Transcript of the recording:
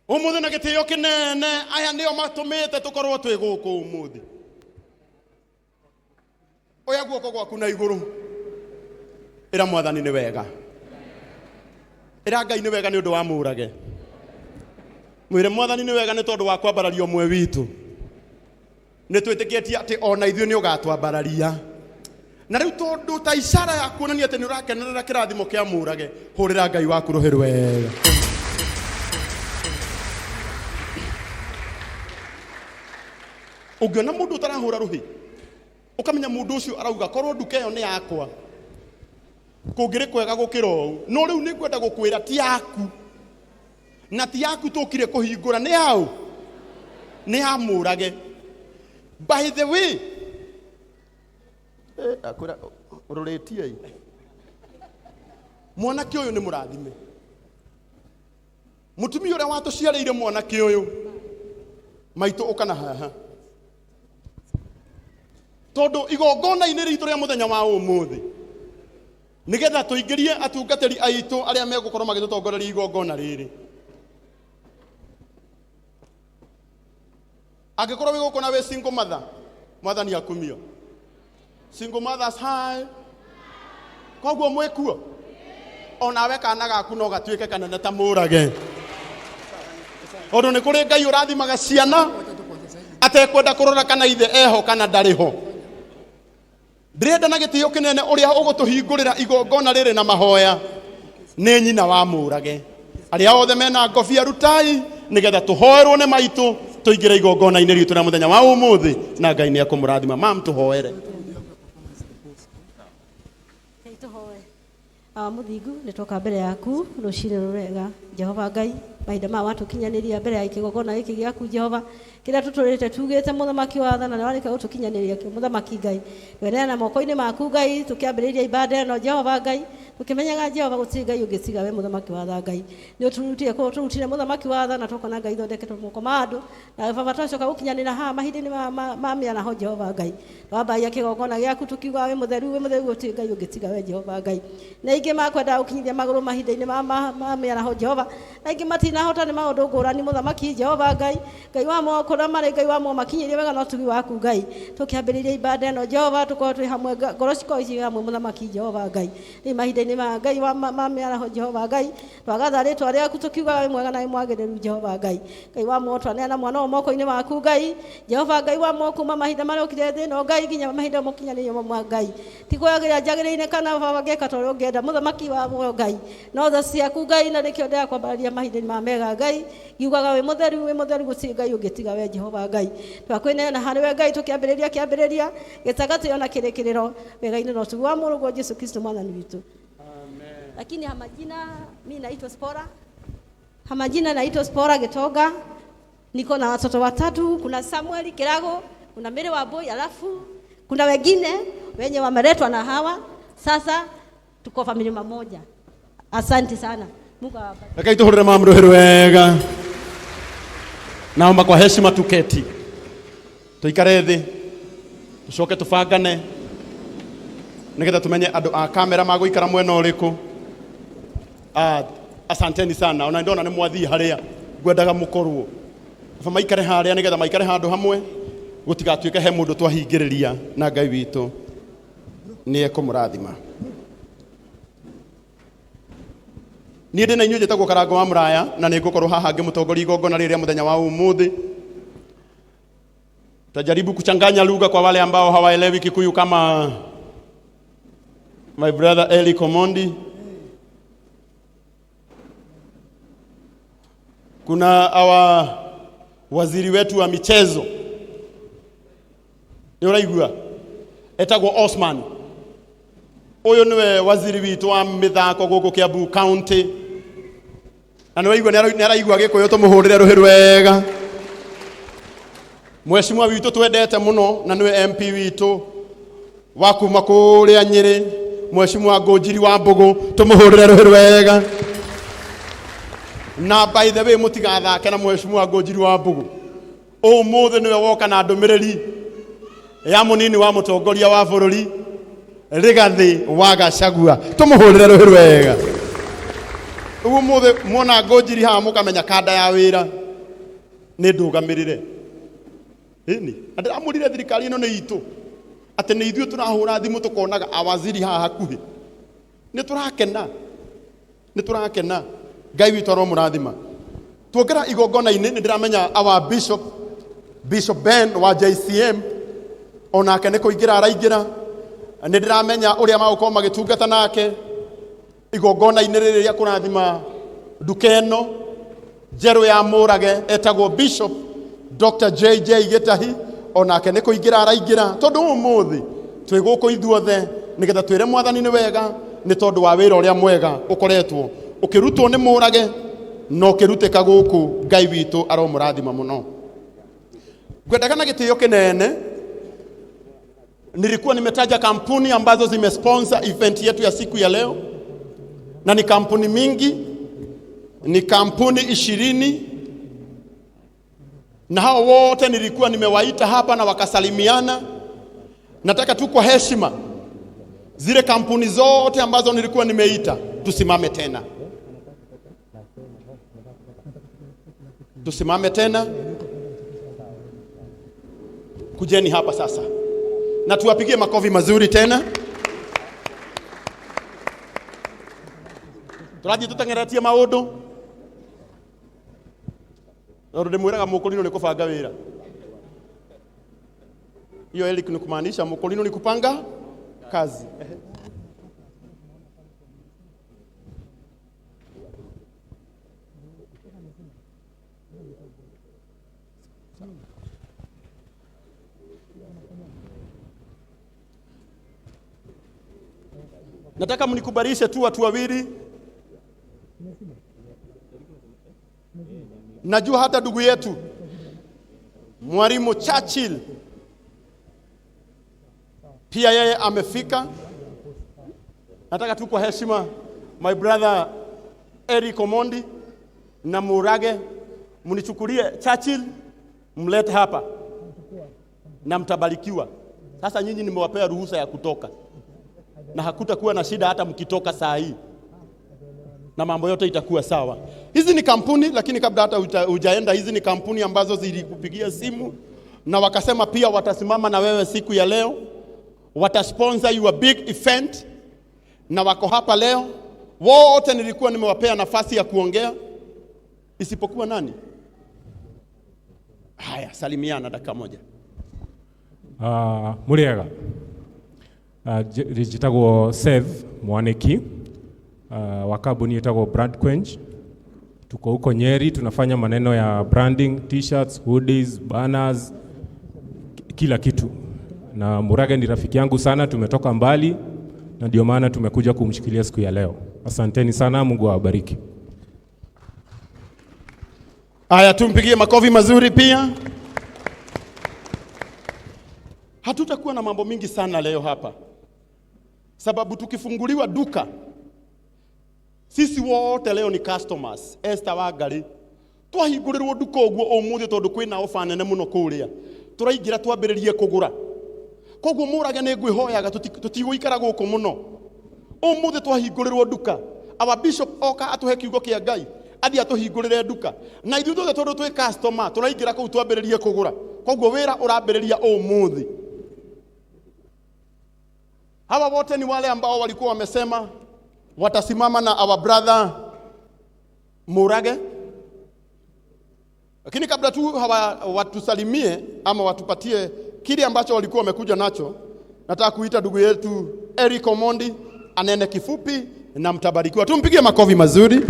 Ũmũthĩ na gĩtĩo kĩnene, aya nĩo matũmĩte tũkorwo twĩ gũkũ ũmũthĩ. Oya guoko gwaku na igũrũ, ĩra Mwathani nĩ wega, ĩra Ngai nĩ wega nĩ ũndũ wa mũrage. Mwĩre Mwathani nĩ wega nĩ tondũ wa kwambararia ũmwe witũ. Nĩ twĩtĩkĩtie atĩ ona ithuĩ nĩ ũgatwambararia. Na rĩu tondũ ta icara ya kuonania atĩ nĩ ũrakenerera kĩrathimo kĩa mũrage, hũrĩra Ngai waku rũhĩ rwega. Ũngĩona mũndũ ũtarahũra rũhĩ, ũkamenya mũndũ ũcio arauga korwo nduka ĩyo nĩ yakwa, kũngĩrĩ kwega gũkĩra ũũ. No rĩu nĩ ngwenda gũkwĩra ti yaku, na ti yaku tũkire kũhingũra, nĩ yaũ? Nĩ ya mũrage. By the way, akwĩra rũrĩtie mwanake ũyũ nĩ mũrathime. Mũtumia ũrĩa watũciarĩire mwanake ũyũ, maitũ ũka na haha, tondũ igongona-inĩ ritũ rĩa mũthenya wa ũmũthĩ, nĩgetha tũingĩrie atungatĩri aitũ arĩa megũkorwo magĩtũtongoreria igongona rĩrĩ. Angĩkorwo wĩ gũkũ na wĩ single mother, Mwathani akumio. Single mothers, hi. Koguo mwĩkuo onawe kana gaku no gatuĩke kanene ta mũrage, tondũ nĩ kũrĩ Ngai ũrathimaga ciana atekwenda kũrora kana ithe eho kana ndarĩ ho. Ndĩrenda na gĩtĩo kĩnene ũrĩa ũgũtũhingũrĩra igongona rĩrĩ na mahoya nĩ nyina wa mũrage. Arĩa othe mena ngobia rutai, nĩgetha tũhoerwo nĩ maitũ tũingĩre igongona-inĩ ritũ rĩa mũthenya wa ũmũthĩ, na Ngai nĩ ekũmũrathima. Mam, tũhoere. Ngai tũhoe. Awa mũthingu, nĩ twoka mbere yaku rũcinĩ rũrega. Jehova Ngai, mahinda maya watũkinyanĩria mbere ya kĩgongona gĩkĩ gĩaku Jehova, kĩrĩa tũtũrĩte tugĩte mũthamaki wa athana, na warĩkia gũtũkinyanĩria kĩo mũthamaki Ngai. Tweneana moko-inĩ maku Ngai, tũkĩambĩrĩria ibada ĩno Jehova Ngai, tũkĩmenyaga Jehova gũtirĩ Ngai ũngĩ tiga we mũthamaki wa atha Ngai. Nĩ ũtũrutire kũu, ũtũrutire mũthamaki wa atha, na tũkona Ngai ithondeketwo moko ma andũ, na baba twacoka gũkinyanĩra haha mahinda-inĩ ma mĩaraho Jehova Ngai. Twambagia kĩgongona gĩaku tũkiuga wĩ mũtheru, wĩ mũtheru, gũtirĩ Ngai ũngĩ tiga we Jehova Ngai. Na aingĩ makwendaga gũkinyithia magũrũ mahinda-inĩ ma mĩaraho Jehova, na aingĩ matinahota nĩ maũndũ ngũrani mũthamaki Jehova Ngai. Ngai wa muoyo kũrĩa marĩ, Ngai wa muoyo makinyĩrie wega na ũtugi waku Ngai. Tũkĩambĩrĩria ibada ĩno Jehova, tũkorwo twĩ hamwe, ngoro cikorwo ciĩ hamwe mũthamaki Jehova Ngai. Rĩu mahinda-inĩ ma Ngai wa ma mĩaraho Jehova Ngai, twagatha rĩtwa rĩaku tũkiugaga wĩ mwega na wĩ mwagĩrĩru Jehova Ngai. Ngai wa muoyo twaneana mwana ũyũ moko-inĩ maku Ngai. Jehova Ngai wa muoyo kuma mahinda marĩa ũkire thĩ ĩno Ngai nginya mahinda mũkinyanĩrio ma Ngai. Ti kwagĩrĩra njagĩrĩire kana baba ngeka ta ũrĩa ũngĩenda mũthamaki wa muoyo Ngai. No tha ciaku Ngai, na nĩkĩo ndĩrakwambararia mahinda-inĩ ma mega Ngai. Ngiugaga wĩ mũtheru, wĩ mũtheru, gũtirĩ Ngai ũngĩ tiga we Jehova Ngai. Twakwĩneana harĩ we Ngai tũkĩambĩrĩria kĩambĩrĩria gĩtagatĩ ona kĩrĩkĩrĩro wega-inĩ na ũtugi wa mũrũguo Jesu Kristo mwathani witũ. Lakini hamajina mi naitwa Spora. Hamajina naitwa Spora Gitonga. Niko na watoto watatu, kuna Samuel Kirago, kuna Mary Wambui, alafu kuna wengine wenye wameletwa na hawa. Sasa tuko familia moja. Asante sana. Mungu awabariki. Rekei tũhũrĩre mama rũhĩ rwega. Naomba kwa heshima tuketi, tuikare thĩ, tucoke tũbangane nĩgetha tumenye andũ a kamera magũikara mwena ũrĩkũ. Asanteni sana, ona ndona nĩ mwathiĩ harĩa ngwendaga mũkorwo. Aba maikare harĩa nĩgetha maikare handũ hamwe, gũtigatuĩke he mũndũ twahingĩrĩria, na Ngai witũ nĩ ekũmũrathima. Niĩ ndĩ na inyuĩ njĩtagwo Karango wa Mũraya, na nĩ ngũkorwo haha ngĩmũtongoria igongona rĩrĩ rĩa mũthenya wa ũmũthĩ. Tajaribu kuchanganya lugha kwa wale ambao hawaelewi Kikuyu kama my brother Eli Komondi. Kuna our waziri wetu wa michezo, nĩ ũraigua, etagwo Osman. Ũyũ nĩwe waziri witũ wa mĩthako gũkũ Kiambu County, na nĩ waigua nĩ araigua Gĩkũyũ, tũmũhũrĩre rũhĩ rwega. Mheshimiwa witũ twendete mũno na nĩwe MP witũ wa kuma kũrĩa Nyĩrĩ, Mheshimiwa Ngũnjiri wa Mbũgũ, tũmũhũrĩre rũhĩ rwega. Na by the way, mũtigathake na Mheshimiwa Ngũnjiri wa Mbũgũ. Ũmũthĩ nĩwe woka na ndũmĩrĩri ya mũnini wa mũtongoria wa bũrũri Rigathĩ wa Gachagua, tũmũhũrĩre rũhĩ rwega. Rĩu ũmũthĩ muona ngũnjiri haha mũkamenya kanda ya wĩra nĩ ndũgamĩrĩre. Ĩni, na ndĩramwĩrire thirikari ĩno nĩ itũ, atĩ nĩ ithuĩ tũrahũra thimũ tũkonaga awaziri haha hakuhĩ. Nĩ tũrakena, nĩ tũrakena. Ngai witũ aromũrathima. Tuongera igongona-inĩ, nĩ ndĩramenya our bishop, Bishop Ben wa JCM, onake nĩ kũingĩra araingĩra. Nĩ ndĩramenya ũrĩa magũkorwo magĩtungata nake igongona-inĩ rĩrĩ rĩa kũrathima nduka ĩno njerũ ya Mũrage, etagwo Bishop Dr. JJ Gĩtahi, onake nĩ kũingĩra araingĩra, tondũ ũmũthĩ twĩ gũkũ ithuothe nĩgetha twĩre Mwathani nĩ wega, nĩ tondũ wa wĩra ũrĩa mwega ũkoretwo ũkĩrutwo nĩ Mũrage na ũkĩrutĩka gũkũ. Ngai witũ aromũrathima mũno. Ngwendaga na gĩtĩo kĩnene, nilikuwa nimetaja kampuni ambazo zimesponsor event yetu ya siku ya leo, na ni kampuni mingi, ni kampuni 20, na hao wote nilikuwa nimewaita hapa na wakasalimiana. Nataka tu kwa heshima zile kampuni zote ambazo nilikuwa nimeita tusimame tena, tusimame tena. Kujeni hapa sasa na tuwapigie makofi mazuri tena. Tũrathiĩ tũteng'eretie maũndũ, tondũ ndĩmwĩraga mũkũrinũ nĩ kũbanga wĩra. Hiyo Eric ni kumaanisha mũkũrinũ ni kupanga kazi. Nataka mnikubalishe tu watu wawili. Najua hata ndugu yetu Mwalimu Churchill pia yeye amefika. Nataka tu kwa heshima my brother Eric Omondi na Murage mnichukulie Churchill mlete hapa na mtabarikiwa. Sasa nyinyi nimewapea ruhusa ya kutoka na hakutakuwa na shida hata mkitoka saa hii, na mambo yote itakuwa sawa. Hizi ni kampuni, lakini kabla hata hujaenda, hizi ni kampuni ambazo zilikupigia simu na wakasema pia watasimama na wewe siku ya leo, watasponsor your big event, na wako hapa leo wote. Nilikuwa nimewapea nafasi ya kuongea isipokuwa nani? Haya, salimiana dakika moja. Mũrĩega. Njĩtagwo Seth Mwaniki, wa kampuni ĩtagwo Brand Quench. Tuko huko Nyeri, tunafanya maneno ya branding, t-shirts, hoodies, banners, kila kitu. Na Murage ni rafiki yangu sana, tumetoka mbali na ndio maana tumekuja kumshikilia siku ya leo. Asanteni sana, Mungu awabariki. Haya, tumpigie makofi mazuri pia. Hatutakuwa na mambo mingi sana leo hapa, sababu tukifunguliwa duka sisi wote leo ni customers. Esther Wangari, twahingũrĩrwo nduka ũguo ũmũthĩ tondũ kwĩna ofa nene mũno kũrĩa, tũraingĩra twambĩrĩrie kũgũra. Koguo Mũrage nĩ ngwĩhoyaga tũtigũikara gũkũ mũno. Ũmũthĩ twahingũrĩrwo nduka, our bishop oka atũhe kiugo kĩa Ngai, athiĩ atũhingũrĩre nduka, na ithuĩ tuothe tondũ twĩ customer tũraingĩra kũu twambĩrĩrie kũgũra. Koguo wĩra ũrambĩrĩria ũmũthĩ. Hawa wote ni wale ambao walikuwa wamesema watasimama na our brother Murage. Lakini kabla tu hawa watusalimie ama watupatie kile ambacho walikuwa wamekuja nacho, nataka kuita ndugu yetu Eric Omondi anene kifupi na mtabarikiwa. Tumpigie makofi mazuri.